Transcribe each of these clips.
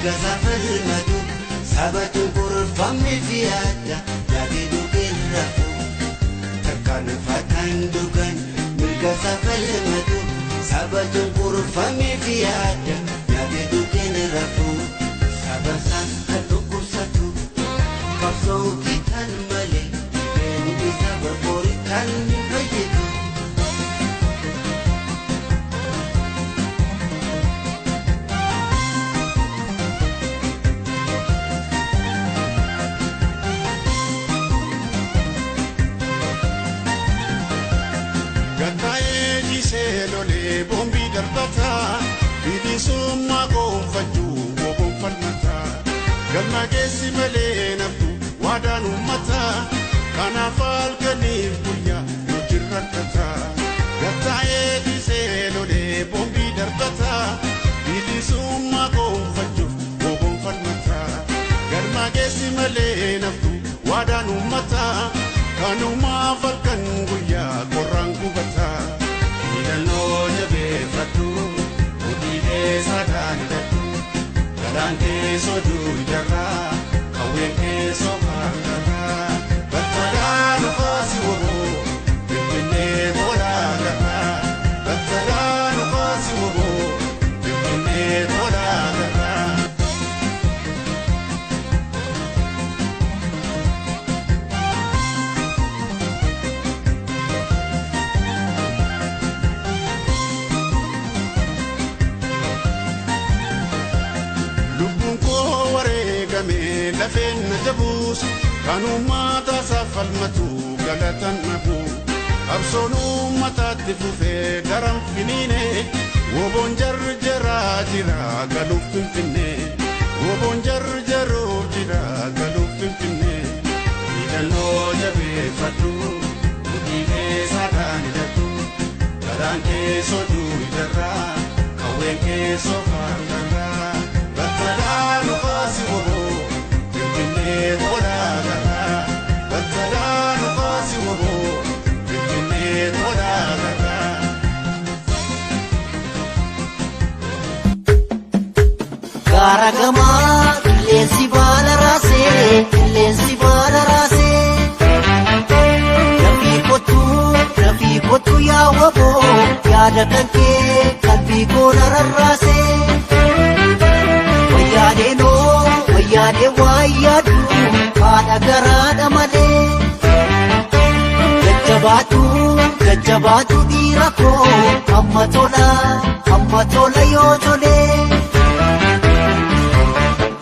Mirga isaa falmatu saba cunqurfamee fi adda nyaatee dhugeen rafu. Tarkaanfataan dhugan mirga isaa falmatu saba cunqurfamee fi adda nyaatee dhugeen rafu. Saba isaa kan dhukkubsatu qabsoo kitaan malee dhibeen isaa barbooritaan hin fayyitu. Gattaa'ee ciisee lolee boombii darbataa bilisummaa gonfachuu woboon falmataa galma geessi malee naftu waadaan uummataa kanaaf halkaniif guyyaa nuti rakkataa. Gattaa'ee ciisee lolee boombii darbataa bilisummaa gonfachuuf woboon falmataa galma geessi malee naftu waadaan uummataa kanumaaf halkan guyyaa qorraan gubataa. Hidhannoo jabeeffadhu mudhii keessa daandadhu galaan keessoo duujarraa qawween keessoo harkarraa battalaa nufaasi woboo finfinnee tolaa garraa battalaa nufaasi woboo finfinnee tolaa garraa. Lubbuun koo wareegame lafeen na jabuus kan uummata isaaf falmatu galatan dhabu. Qabsoon uummataatti fufee daran finiine woboon jarjaraa jira galuuf finfinnee. Woboon jarjaruuf jira galuuf finfinnee. Hidhannoo jabeeffadhu mudhii keessa daandadhu galaan keessoo duujarraa qawween keessoo harkarraa battalaa nufaasi woboo finfinnee tolaa garraa battalaa nufaasi woboo finfinnee tolaa garraa. Gaara gamaa qilleensi baala raasee qilleensi baala raasee. Dafii kottuu dafii kottuu yaa waboo yaada kan kee qalbii koo na rarraasee. Wayyaanee noo wayyaanee waa yaaddu haadha garaadha malee. Jajjabaatu jajjabaatu dhiira koo amma tola amma tola yoo tolee.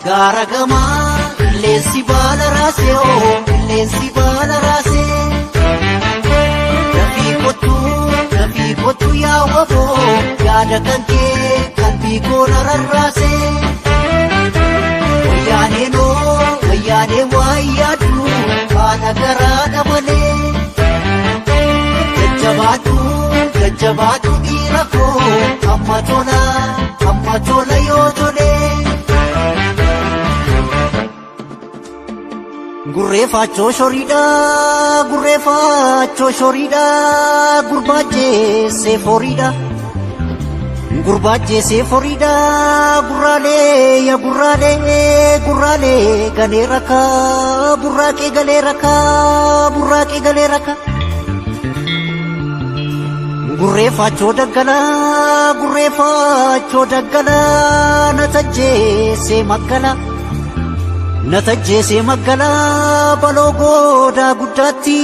Gaara gamaa qilleensi baala raasee oo qilleensi baala raasee. Dafii kottuu dafii kottuu yaa waboo yaada kan kee qalbii koo na rarraasee. Wayyaanee noo wayyaanee waa yaaddu haadha garaadha malee. Jajjabaatu jajjabaatu dhiira koo amma tola amma tola yoo tolee. Gurreeffachoo shoriidha gurreeffachoo shoriidha gurbaachee foriidha. Gurbaachee foriidha gurraalee ya gurraalee gurraalee galee rakkaa burraaqee galee rakkaa burraaqee galee rakkaa. Gurreeffachoo daggalaa gurreeffachoo daggalaa na tajjeessee maggalaa. Na tajjeessee maggalaa baloo goodaa guddaatti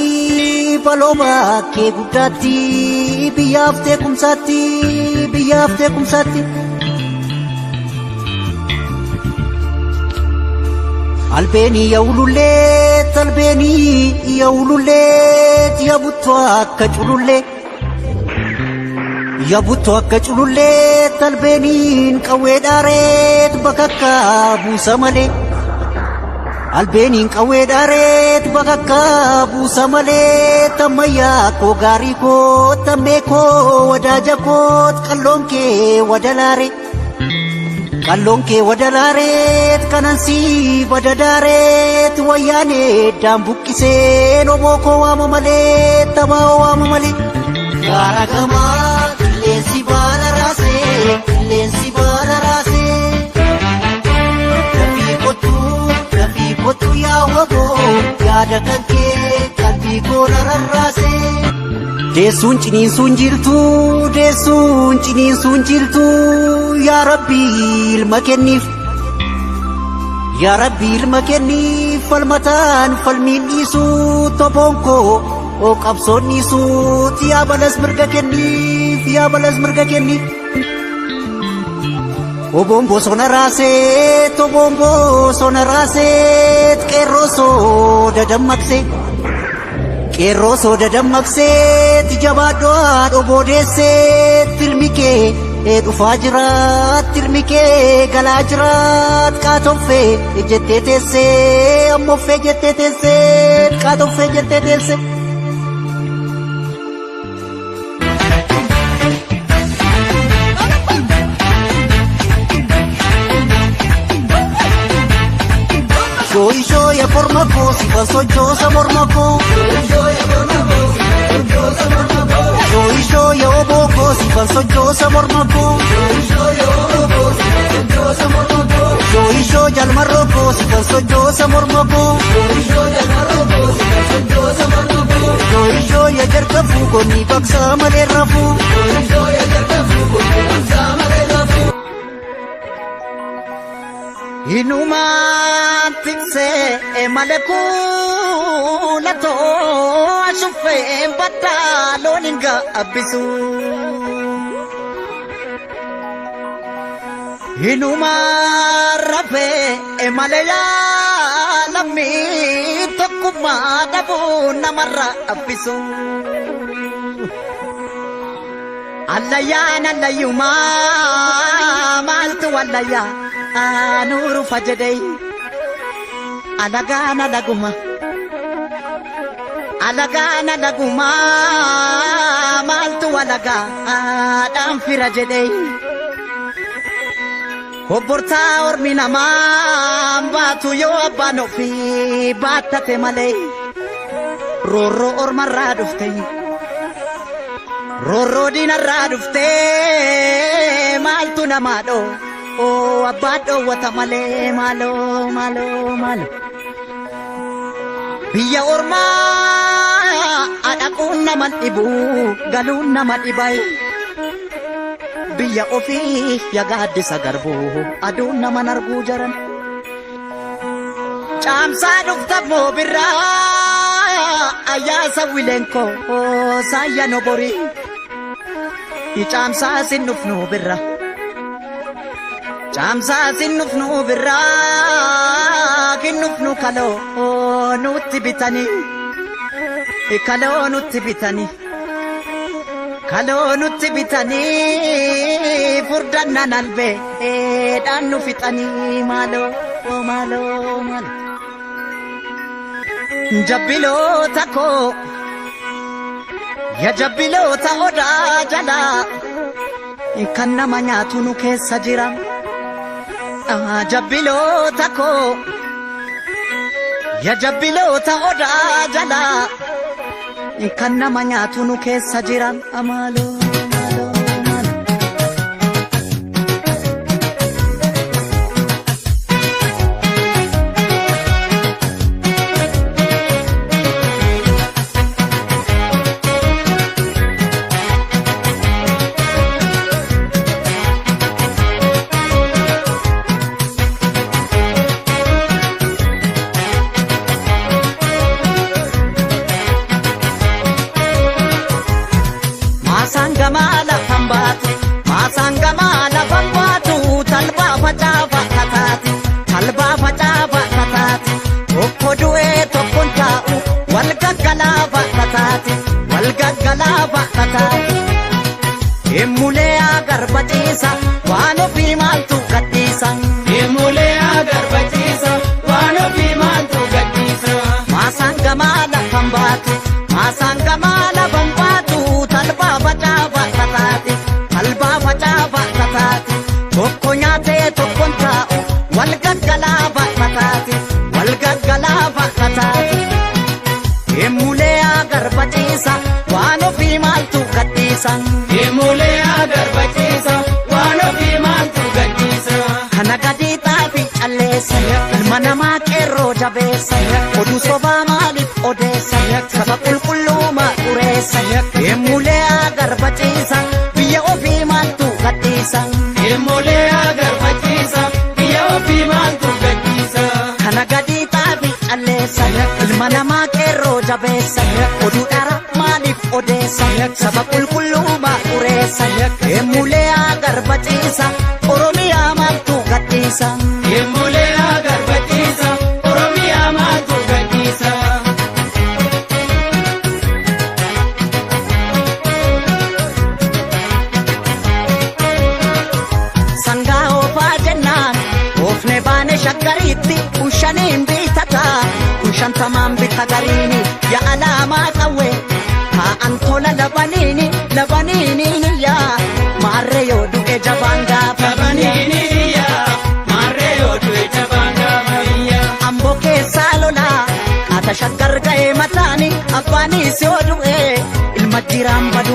baloo bakkee guddaatti biyyaaf teekumsaatti biyyaaf teekumsaatti. Albeenii yaa'ulullee talbeenii yaa'ulullee yaabuttuu akka culullee. Yaabuttuu akka culullee talbeeniin qawwee dhaareet bakakka buusa malee. Albeeniin qawwee dhaareet bakakka buusa malee tammayyaa koo gaarii koo tammee koo wadaaja koo qalloon kee wadalaare. Qalloon kee wadalaareet kanansii badadaareet wayyaanee daan buqqiseen oboo koo waama malee tabaa waama malee. Gaara gamaa qilleensi baala raasee qilleensi baala raasee. Oboo yaada kan kee qalbii koo rarraase. Deessuun ciniinsuun jirtu, deessuun ciniinsuun jirtu, yaa Rabbi ilma kenniif. Yaa Rabbi ilma kenniif, falmataan falmiin dhiisu, toboon koo oo qabsoon dhiisu, yaa balas mirga kenniif, yaa balas mirga kenniif. Oboon bosona raasee, toboon bosona raasee, qeerroo soo dadammaqsee. Qeerroo soo dadammaqsee, jabaadhoo haadha boodeessee, tilmi kee dhufaa jira, tilmi kee galaa jira, qaatoffee jettee teessee, ammoffee jettee teessee, qaatoffee jettee teessee. Shooyishoo ya korma koo si sochoosa morma koo. Shooyishoo ya oboo koo si sochoosa morma koo. Shooyishoo jalmarroo koo si sochoosa morma koo. Shooyishoo ya jarka fuugonni baqsaa malee rafuu. Hinumaan tiksee malee kuulatoo ashuffee baddaa loon hin gaabbisu. Hinumaan rafee malee yaalamii tokkummaa dhabuu namarraa abbisu. Allayyaan allayyumaa maaltu wallayyaa anuuru fajedhee alagaan alaguma. Alagaan alagumaa maaltu alagaa dhaan fira jedhee. Obbortaa ormi namaa baatu yoo abbaan ofii baattate malee roorroo ormarraa dhufte. Roorroo diinarraa dhufte maaltu namaa dhoo oo abbaa dhoowwata malee maaloo maaloo maaloo. Biyya ormaa dhaquun nama dhibu galuun nama dhibai. Biyya ofii ya gaaddisa garbuu aduun nama arguu jaran. Caamsaa dhufta moo birraa ayyaasa wileenkoo saayya borii. Caamsaa sin dhufnu birra. Caamsaa sin dhufnu birraa kinnufnu kaloo nutti bitanii. Kaloo nutti bitanii. Kaloo nutti bitanii furdannaan albee dhaan nu fixanii maaloo maaloo maaloo. Jabbiloota koo ya jabbiloota odaa jalaa kan nama nyaatu nu keessa jira. Jabbiloota koo ya jabbiloota odaa jalaa kan nama nyaatu nu keessa jira. Maaloo maaloo maaloo. Maasaan gamaa lafan baatu, maasaan gamaa lafan baatu, talbaa facaafa kataati, talbaa facaafa kataati. Tokko du'ee tokkoon taa'u, wal gaggalaafa kataati, wal gaggalaafa kataati. Emulee agarbaciisa, waan ofii maaltu gadhiisa. Emulee agarbaciisa, waan ofii maaltu gadhiisa. Maasaan gamaa lafan baatu, maasaan gamaa lafan baatu, talbaa facaafa kataati, talbaa facaafa kataati. Tokko nyaatee tokkoon taa'u, wal gaggalaafa kataati, wal gaggalaafa kataati. Emulee agarbaciisa, waan ofii maaltu gadhiisa. Emulee agarbaciisa, waan ofii maaltu gadhiisa. Kana gadi xaafi calleessa, ilma namaa qeerroo jabeessa, oduu sobaa maaliif odeessa, saba qulqulluu xureessa, deemulee agarbachiisa, biyya ofii maaltu gadhiisa. Deemulee agarbachiisa, biyya ofii maaltu gadhiisa. Kana gadi xaafi calleessa, ilma namaa qeerroo jabeessa, oduu dhara maaliif odeessa, saba qulqulluu xureessa, deemulee agarbachiisa, Oromiyaa maaltu gadhiisa. Deemulee agarbachiisa, Oromiyaa maaltu gadhiisa. Sangaa oofaa jennaan oofne baane shaggariitti kun shaniin bitataa kun shantamaan bita gariini yaa alaamaa qawwe taa'an tola labaniini labaniini yaa maarree yoo du'e jabaan gaafa Labaniini iyyaa, maarree yoo du'e jabaan gaafa iyyaa. Amboo keessaa lolaa qaata shaggar ga'ee mataani abbaanis yoo du'e ilma jiraan badu.